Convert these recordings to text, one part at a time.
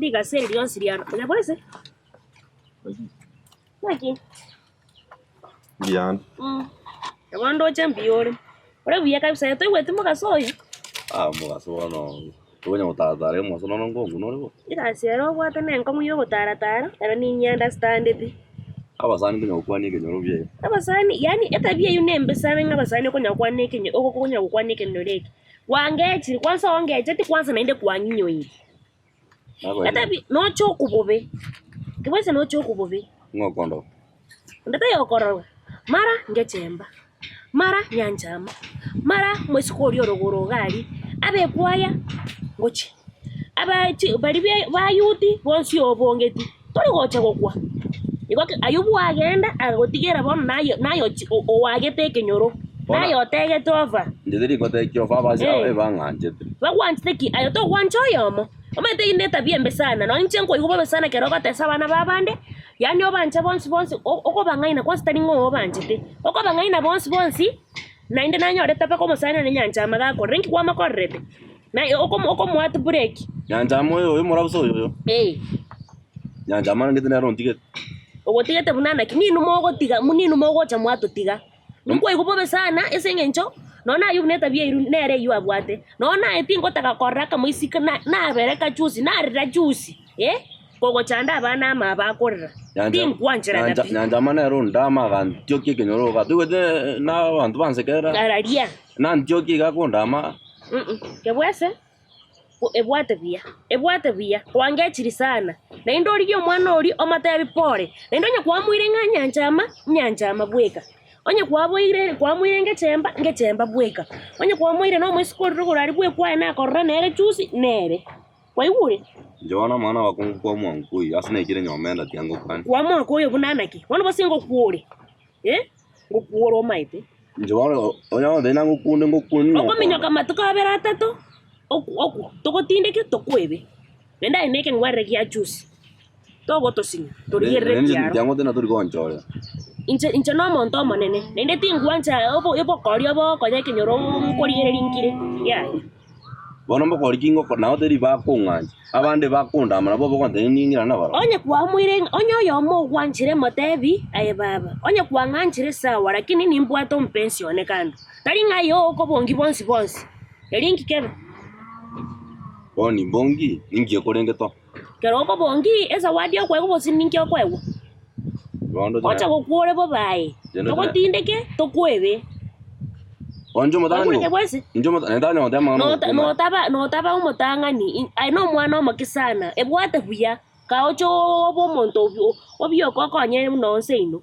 Rigasa eri rionsi riano. Onya bwese? Naki? Mbuyande. Nabo ndoche mbuya ore. Ore buya kabisa aye toigweti mogaso oyo? Ah omogaso bono tokonya gotaratara omogaso nono nkongu nore bo. Egasi ere obwate na enkong'u ya ogotaratara, ero ninye understandeti. Abasani nkonya gokwania ekenyoro buya iga. Abasani yaani etabia eywo nembe sana ng'a abasani okonya gokwana ekenyo okonya gokwana ekenyoro eke. Kwangechire, kwansa ongecheti kwansa naende kwang'inyoire. Etabi noche okobobe, kebwese noche okobobe. Ng'o okondoka? Onde taiyo okororwa, mara ngechemba, mara nyanchama, mara moiseke oria orogoro iga aria, abe ekwaya ngochia, abachi baria be bayuti bonsi obongeti, tori gocha gokwa. Igo ki aywo bwagenda agotigera bono naye naye ochi oagete ekenyoro, naye otegete over. Inche teri ngotekia ofa abase Eh. ebang'anchete. Bagwanchete ki? Aye togwancha oyomo. Omanyete eyio netabia embe sana, nonya inche nkoigwa bobe sana ekero ogotesa abana b'abande, yaani obanche bonsi bonsi o- okobang'aina kwanza tari ng'a obanchete, okobang'aina bonsi bonsi, naende nanyorete mpaka omosani one Nyanchama gakorera, inki kwamokorerete? Naye okomo okomoa break. Nyanchama oyo oyo morabusa oyo oyo. Eh. Nyanchama arengete nere ontigete. Ogotigete buna naki? Ninwe mogotiga, ninwe mogocha mwatotiga. Nkwaigwa bobe sana ase eng'encho nonya na Ayubu netabia eywo nere eywo abwate. Nonya naye tingotaka korora akamoisiko na nabereka juzi, narera juzi eh, kogochanda abana amo aba akorera. Tinkwancherana pi. Nyanchama nere ondama agantiokia ekenyoro iga, toigwete na abanto bansekerera, Araria. nantiokia iga akondama. Kebwese. Ebwate buya, ebwate buya, kwangechiri sana. Naende origie omwana oria omotebi pore. Naende onye kwamoire ng'a nyanchama, nyanchama bweka. Onye kwaboire kwamoire ngechemba, ngechemba bweka. Onye kwamoire na omoiseke oria rogoro aria bwekwaye nakorora nere chusi, nere. Kwaigure? Inche bono amang'ana abakungu kwamua nkoyia ase naikire nyomba enda tiga ngokwane. Kwamua nkoyia buna naki? Bono gose ngokwore, eh, ngokwore omaete. Inche bono onye gontebia nagokunde ngokunde ng'o Okominyoka amatuko abere atato, oku oku togotindeke tokwebe, naende aye nekeng'werere gia juzi, togotosinya torigerere ekiaro. Tiangotenda tori gonchorera. Inche inche nomonto omonene, naende tingwancha obo obokori obokonya ekenyoro nkorigereria nkire, yaya. Bono mbokori ki ngokora? Nabo teri bakong'ancha, abande bakondama nabo bogontebia ning'irane nabarabwo. Onye kwamoire ng'a onye oyomo ogwanchire motebi, Aye baba, onye kwang'anchire sawa, lakini nimbwate omopensi one kando. Tari ng'a aye okobongi bonsi bonsi. Erio inki kebe? Bono nimbongi, ninki ekorenge to? Kero okobongi ezawadi okoegwa gose ninki okoegwa? Bono Ocha gokwa ore bobe aye, togotindeke, tokwebe. Inche omotang'ani Oigure bwesi? Inche omotang'ani tanya goteba amang'ana Nota- ogokumba. Notaba notaba omotang'ani, in- aye nomwana omoke sana, ebwate buya, kaoche obe omonto obi- obioka okonyere buna onse ino.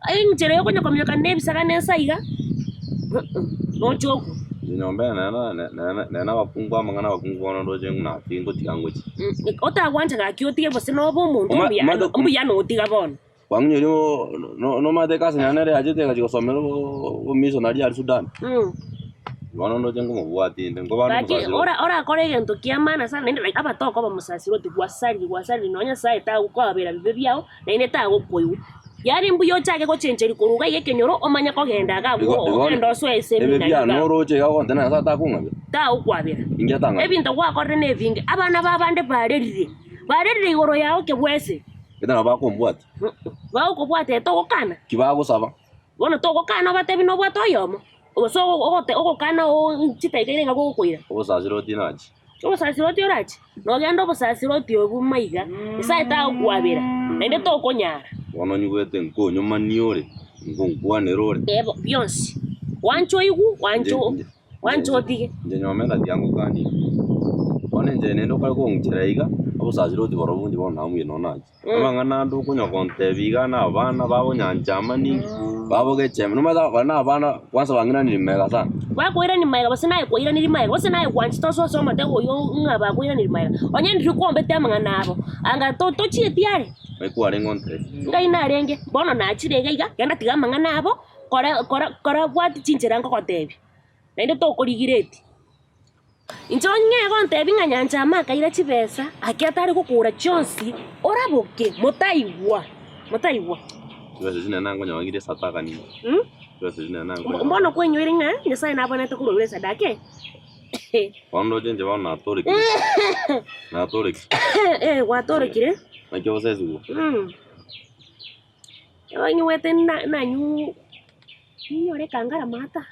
Enchera yokonya kominyoka na ebisaga na ensa iga, noche okwe. Inche nyomba eye nere na- nere nere na abakungu amang'ana abakungu bono ndoche ng'a naki ngotiga ngochia. Otagwancha gaki otige gose nobe omonto Oma- omuya omanyete mbuya notiga bono. Kwang'inyoria oo no- nomanyete ekasi yane nere yachete egachia gosomera obomissionary aria Sudan. Bono ndoche nkomobwatia inde, nkoba Gaki nomosasiroti. ora orakore egento kia maana sana naende like abatokoba omosasiroti gwasariri gwasariri nonya Nyasaye tagokoabera bibe biao naende tagokoigwa. Yaani mbuya ochake gochencheria korwa iga iga ekenyoro omanye kogenda iga abwo Igo- igo ogende osoe ase Ebi eminari biane iga abwo. oroche iga ogontebia Nyasaye takong'abera. Tagokwabera. Inki atang'abera? Ebinto gwakorire nebinge, abana b'abande barerire, barerire igoro yao kebwese. Gete nabo bakombwatia. Bagokobwata ere togokana. Ki bagosaba? Bono togokana obatebi nobwate oyomo, gose ogote ogokana oo chidakika ire iga gogokoira. Obosasiroti nachi. Obosasiroti orache, nogende obosasiroti obwo maiga, Nyasaye tagokwabera, naende tokonyara. Bono onyigwete nkonyomania ore, nkonkwanera ore. Ee bo bionsi, gwancha oigwe, gwancha o gwancha otige. Inche nyomba engaki yangokania. Bono inche naende okare kong'uchera iga, obosasiroti borobwo inche bono namuya nonya nache. Amang'ana ande okonya gontebia iga na abana bagonyancha amaningi, babogechembe, nomanyete abana na abana kwanza bang'inaniri magega sana. Bakoirania magega gose naye kwairaniri magega, gose naye gwanchete osoe ase omotego oyio ng'a bakoiraniri magega. Onye ndiri kwombete amang'ana abo, anga to tochieti are. Naki kwarenge ontebia. Ngai narenge, bono nachire iga iga, genda tiga amang'ana abo, kora kora kora bwati chinchera nkogotebia, naende tokorigereti. Inche ong'e gontebia ng'a nyancha amo akaira chibesa, ake atare gokora chionsi, oraboke, motaigwa, motaigwa. Chibesa echi nere nankonyora esadaka nini. Mm? Chibesa echi nere nankonyora. Mbono kwenyoire ng'a Nyasaye nabwenerete korwa esadaka eye? Bono ndoche inche bono natorekire. Natorekire. Eh, gwatorekire. Naki ogosesigwa? Mm. Onyuete na nanyuu ninyore ekangara maata.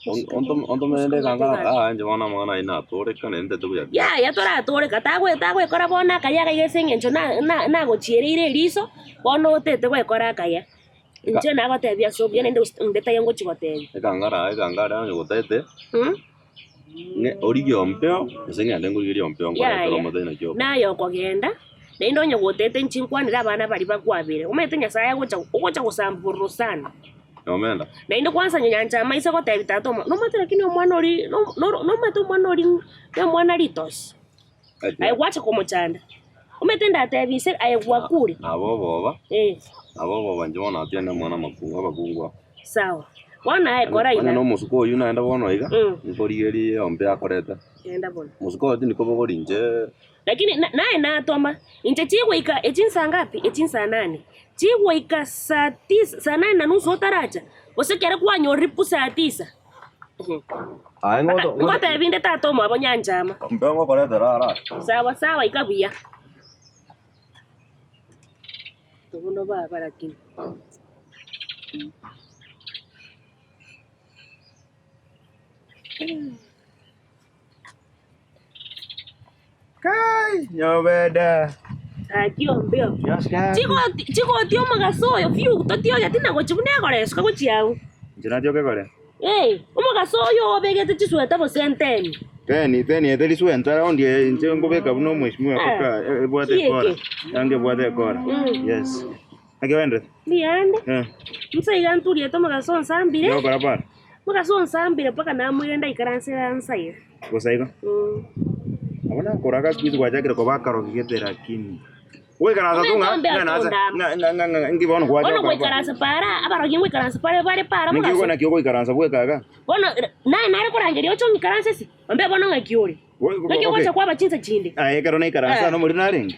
Ontomere ende ekangara aa inche bono amang'ana ayio natoreka naende ntete buya pi. Yaya toratoreka tagwe tagwekora bono akaya iga ase eng'encho na na nagochiereire eriso, bono otete gwekora akaya. Inche nagotebia ase obuya naende gose onde taiyo ngochi gotebia. Ekangara aa ekangara onye gotaete, ng'e origie ompeo, gose ng'ende nkorigerie ompeo nkoretere Yaya, omote naki okora. naye okogenda, naende onye gotete inche nkwanere abana baria bakwabere, omanyete Nyasaye agocha ogocha gosamba bororo sana. Omenda. Naende kwansa nyancha amaiso gotebi tata omo, nomanyete lakini omwana oria no- noro nomanyete omwana oria na omwana ritosi, aye gwacha komochanda. Omanyete ndatebi ise aye gwakure. Nabo oboba, Eh, nabo oboba inche bono natiga nomwana amakungu abakungu aba. sawa. Bono aye kora Onye iga. na omosuko oyio naende bono iga, Mm. nkorigerie ombe akorete. Genda bono. Omosuko oyo tindi kobogoria inche. Lakini na- naye natoma, inche chigoika echi nsaa ngapi? Echi nsaa nane. Chigoika saa tisa, saa nane na nusu otaracha, gose ekero kwanyorire pu saa tisa. Aye ngoto Ngotebi inde tata omwabo nyanchama. Mbe ngokoretera ara. Sawa sawa ika buya. Obono baba lakini. Kai, nyobeda. Gaki ombeo. Yes, kai. Chigoti chigoti omogaso oyo fiu totiogeti na gochia buna egoresuka gochia agwo. Inche natioke kore. Eh, omogaso oyo obegete chisweta gose enteni. Teni, teni eteri swenta raundi eye inche nkobeka buna omweshimiwa Ah, kaka e- ebwate kieke. ekora. Yange ebwate ekora. Mm. Yes. Naki oenderete? Mbuya ande. Eh. Inse iga nturiete omogaso onsambire. Yokora para. Mogaso onsambire mpaka namoire ndaikaranse ansa iga. Bosa igo. Abwo nakoraga siku hizi gwachakire koba akarogi gete lakini. Goikaransa tu ng'a Ombe ng'a nase atondama. ng'a ng'a ng'a ng'a inki bono gwacha Bono gokora bo. goikaransa para, abarogi ngoikaransa bare bare para Ninki mogaso. naki ogoikaransa bweka iga? Bono naye nare korangeria oche ong'ikaranse ase, ombe bono ng'aki ore? Ng'aki Okay. ogocha kwaba chinsa chinde? Aye ekero naikaransa Eh. ano omorero narenge?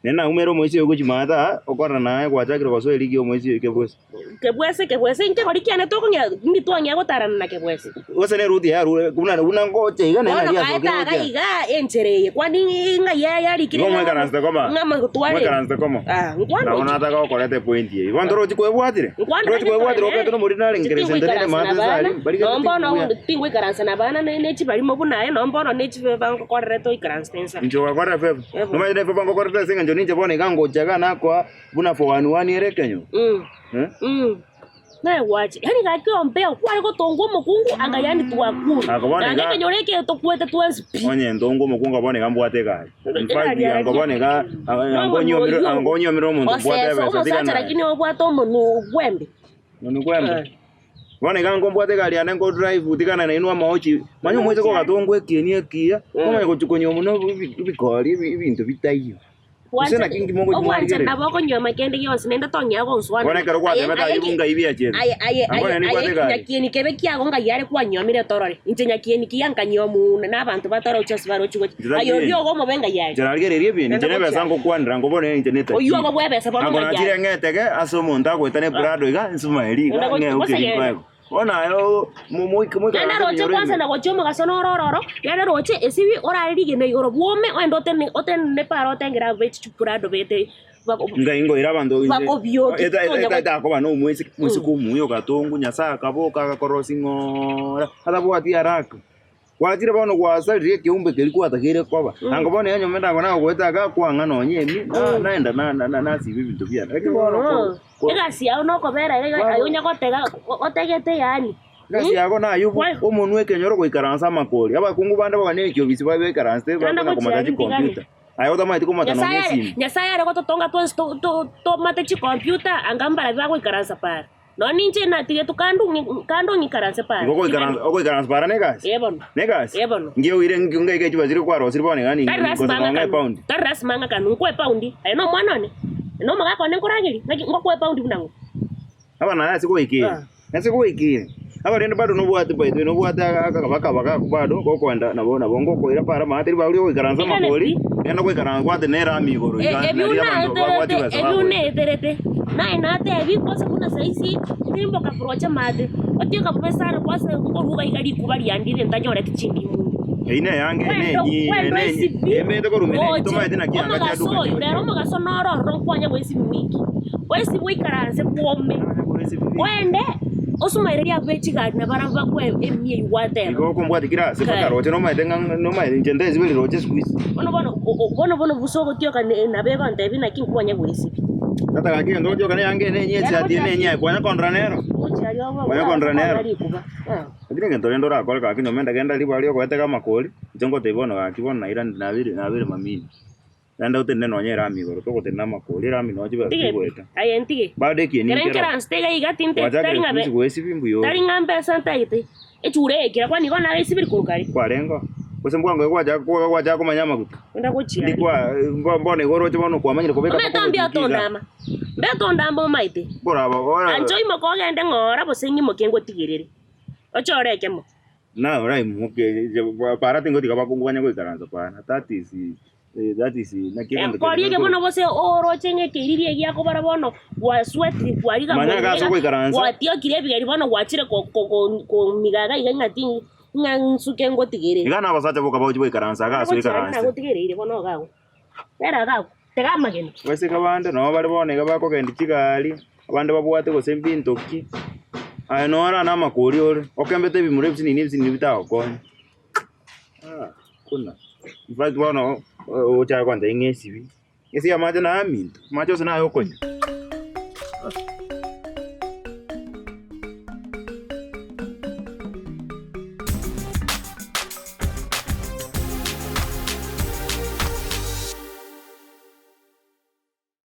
Nere naumere omoisia oyo gochia maate aa, okorora naye gwachakire gosoa erigi y'omoisia oyo kebwese. Kebwese, kebwese, inche kori kiane tokong'ea, indi twang'ea gotarana na kebwese. Gose ne Ruti yarure, buna buna ngocha iga naye Bono nari kaete asokire iga gochia. iga enchera eye, kwani ng'ai yarikire Igo mwaikaransete koma? ng'a magotware. Mwaikaransete komo? Ah, nkwana Nabo ochi. nataka gokoreta epointi eye. Bono torochi kwebwatire? Nkwana Torochi kwebwatire nere. okete nomoriri narenge senterere maate Tingoikaransa na ase bana, aria, barigete nomba ono tinkubuya. tingoikaransa na bana ne ne chibarimo buna aye, nomba ono ne chifeva ngokorerete oikaranse inse. Inche ogakora efeva. Ebo. Nomanyete efeva ngokorete ase eng'encho ninche bono iga ngocha iga nakoa buna 411 ere ekenyo. Mm. Eh? Mm. Naye gwacha, yaani gaki ombeo kware gotongwa omokungu anga yaani twakure. Ako bono Naende iga- ekenyoro eke tokwete twensi pi. Onye ntongwe omokungu bono iga mbwate egari. In fact, Egari yake. ango bono iga ango nyomire ango nyomire omonto mbwate Osese ebesa tiga omosacha naye. lakini obwate omonwe gwembe. Monwe gwembe. Eh. Bono iga nkombwate egari yane nko drive tigana nainwe amaochi. Manya omoiseke ogatongwa ekieni ekiya, omanye gochia konywa buna ebikori ebinto bitaiyo. Gose naki inki mogochia Obwanchani mwarigereria? nabo okonywa kende gionsi naende tong'ea gonswana. Bono ekero gwatemete ayio bunga ibiachete. Aye aye Ango aye nere nibwate aye egari. nyakieni kebe kiago ngai are kwanyuomire torore. Inche nyakieni kiya nkanyuomu na abanto batoroche ase barochi gochia. Inche Aye oria tari ogo omobe ngai are. Inche narigereria ebieni, inche Naende nebesa gochia. ngokwanera nkobone inche Oyio netajiri. ogo bwebesa bono Ango ngai nachire are. ng'etege ase omonto agoeta ne prado iga, nsuma eria iga, Naende gochia ng'euke gose genda. rinkoego. Bono aye moike Naende moikaranse roche ebinyoro kwansa ime. na gochia omogaso noro ororo, naende roche esibi orare rigena igoro bwome ogende otene otenene para otengere abwo be chiprado bete bako Ngai ngoira abanto inche bakobioki eta- tonya eta- etakoba na omoiseke omoiseke omuya ogatongu Nyasaye akaboka agakorosia ng'oora atabwati haraka. Gwachire bono gwasaririe ekeumbe keria gwatakeire koba. Ango bono enyomba ende nagoeta iga kwang'a nonye emi, na- naenda na- na- na- nasiba ebinto biane. Lakini bono ko- ko- Egasi yao nokobera iga aye onya gotega otegete yaani. egasi yago naye Why? omonwe ekenyoro goikaransa amakori. Abakungu bande bagane ekiobisi baikaranse Naende bakona komata gochia chikomputa. ntigane. Aye otamanyeti komata nonye Nyasaye are esimi. Nyasaye are gototonga twensi to- to- tomate chikomputa anga mbarabwo bagoikaransa para. Nonya ninche natigetwe kando ng'i- kando ng'ikaranse pare. Igo ogoikaransa ogoikaransa para negasi? Eh bono. Negasi? Eh bono. Ngeoire ngai gechiba chiria kwarosire bono iga Tari lasima ningosa ng'a nonye kanu. epaundi. Tari lasima ng'a kanu nkoe epaundi. Aye na omwana one. Na omogaka one nkoragerie. Naki ngokoa epaundi buna ng'o? Aba naye ase goikire. Ah. Ase goikire. Aba rende bado nobwate by the way nobwate akabaka baka bado gokoenda nabo nabo ngokoira para maate ribaga ria goikaransa Ndigane amagori pi. genda goikaransa gwate na erami igoro iga Ebio naria abanto babwati naeterete, besa ebio bagoeta. naeterete, naye natebi kwanza buna saisi. Ogotirimboka korwa chamaate, otioka bobe sana kwase nkoruga iga rikuba riandire ntanyoreti chindimu inde. Eyio neyange Kwendo nenyi kwendo nenyi esibi emete korwa mene roche tomaete naki yanga omogaso chiaduka oyo rero omogaso noro ororo nkwanya goesibi wiki oesibi oikaranse bwome oende osumaererie abwo be chigari nabarabwo bakwe emia eywo gwateba. Igo okombwati kera ase mpaka Kare. roche nomaete ng'a nomaete inche ntesiberi roche siku hizi. Bono bono bono bono bosa ogotioka nabo egontebia naki nkwanya goesibi. Tata gaki egento ogotioka neyange ene enye esati ene enye aye kwanya kondora nero. Kwanya kondora nero. Lakini egento rende orakore gaki nyuma ende genda ribaga riogoetega amakori, inche ngotebia bono gaki bono nairani nabere nabere mamino. Naende otenene nonya erami igoro, togotenena amakori, erami nonya chibesa Ntige pi, chigoeta. aye ntige. Bado ekieni Ekero nkero. nkeranste iga iga tinte Gwachakire tari ng'a be siku hizi goesibi mbuya ore. tari ng'a mbesa ntaete. Echure eye kera kwani igo nagesibiri korwa kare. Kwarenge oo. Gose mbwango iga gwachaka kwa gwachaka komanya amaguta. Onde gochia Ndi aria. kwa mbono igo oroche bono kwamanyire kobeka Omanyete mpaka mbuya ogotukia igaa. otondama. Mbuya otondama omaete. Nkoraba ora Ancha oimoke ogende ng'ora gose ng'imoke ngotigerere. Ochore ekemo. Na oraimoke para tingotiga abakungu banye goikaransa para that is that is naki egento Koria keria eke bono gose oroche ng'a ekeiriri egiakobara bono gwaswetire kwariga Manya morero iga ase iga, ogoikaransa. gwatiokire ebigeri bono gwachire ko- ko- ko- komiga iga iga ng'a ti ng'a nsuke ngotigerere. Iga na abasacha boka bagochia goikaransa iga ase Gochia aria oikaranse. nagotigereire bono iga agwo. Bera iga agwo, tega amagena. Abaiseke bande nabo bare bono iga bakogendia chigari, abande babwate gose mbinto ki, aye nore na amakori ore, okembete ebimura ebisinini ebisinini bitagokonye. Ah kuna, in fact bono ogochaka kontebia ng'a esibi, esibi amache naye aminto, amache onsi naye okonywa.